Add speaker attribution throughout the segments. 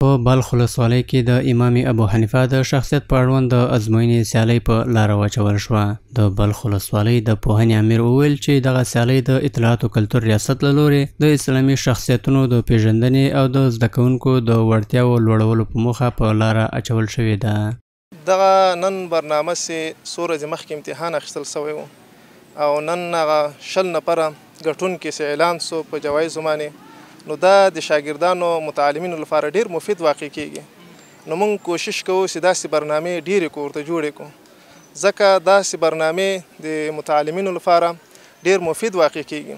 Speaker 1: په بلخ ولسوالۍ کې د امام ابو حنیفه د شخصیت په اړوند د ازموینې سیالۍ په لاره واچول شوه. د بلخ ولسوالۍ د پوهنې امیر وویل چې دغه سیالۍ د اطلاعاتو کلتور ریاست له لورې د اسلامي شخصیتونو د پیژندنې او د زده کوونکو د وړتیاوو لوړولو په موخه په لاره اچول شوې ده.
Speaker 2: دغه نن برنامه چې څو ورځې مخکې امتحان اخیستل شوی و او نن هغه 20 نفره ګټونکي چې اعلان شو په جوایزو باندې، نو دا د شاګردانو متعلمینو لپاره ډیر مفید واقع کیږي. نو موږ کوشش کوو چې داسې برنامې ډېرې کړو، ورته جوړې کړو، ځکه داسې برنامې د متعلمینو لپاره ډیر مفید واقع کیږي،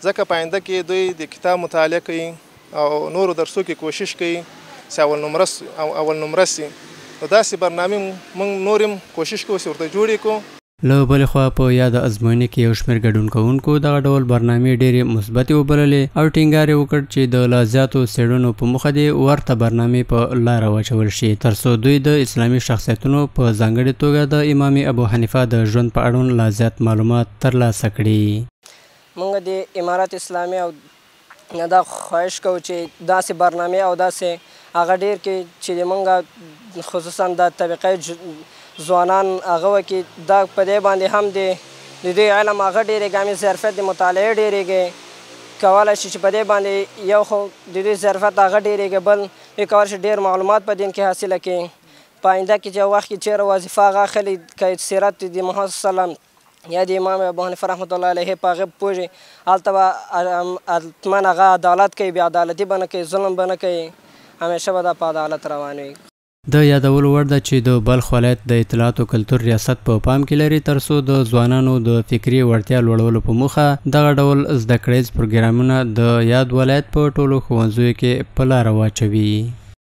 Speaker 2: ځکه په آینده کې دوی د کتاب مطالعه کوي او نورو درسو کې کوشش کوي چې اول نمره سي. نو داسې برنامې موږ نورې هم کوشش کوو چې ورته جوړې کړو.
Speaker 1: له بلې خوا په یاده ازموینه کې یو شمېر ګډون کوونکو دغه ډول برنامې ډېرې مثبتې وبللې او ټینګار یې وکړ چې د لا زیاتو څېړنو په موخه دې ورته برنامې په لاره واچول شي، ترڅو دوی د اسلامي شخصیتونو په ځانګړې توګه د امام ابو حنیفه د ژوند په اړوند لا زیات معلومات ترلاسه کړي.
Speaker 3: موږ د امارت اسلامي او دا خواهش کوو چې داسې برنامې او داسې هغه ډېر کې چې د موږ خصوصا د طبقه ځوانان هغه وکړي، دا په دې باندې هم د دوی علم هغه ډېرېږي، هم یې ظرفیت د مطالعې ډېرېږي. کولی شي چې په دې باندې یو خو د دوی ظرفیت هغه ډېرېږي، بل دوی کولی شي ډېر معلومات په دین کې حاصله کړي. په آینده کې چې یو وخت کې چېرې وظیفه هغه اخلي، که سیرت د محمد صلی الله علیه وسلم یا د امام ابو حنیفه رحمة الله علیه په هغه پوه، هلته به حتما هغه عدالت کوي، بې عدالتي به نه کوي، ظلم به نه کوي، همیشه به دا په عدالت روان وي.
Speaker 1: د یادولو وړ ده چې د بلخ ولایت د اطلاعاتو کلتور ریاست په پام کې لري ترڅو د ځوانانو د فکري وړتیا لوړولو په موخه دغه ډول زده کړیز پروګرامونه د یاد ولایت په ټولو ښوونځیو کې په لاره واچوي.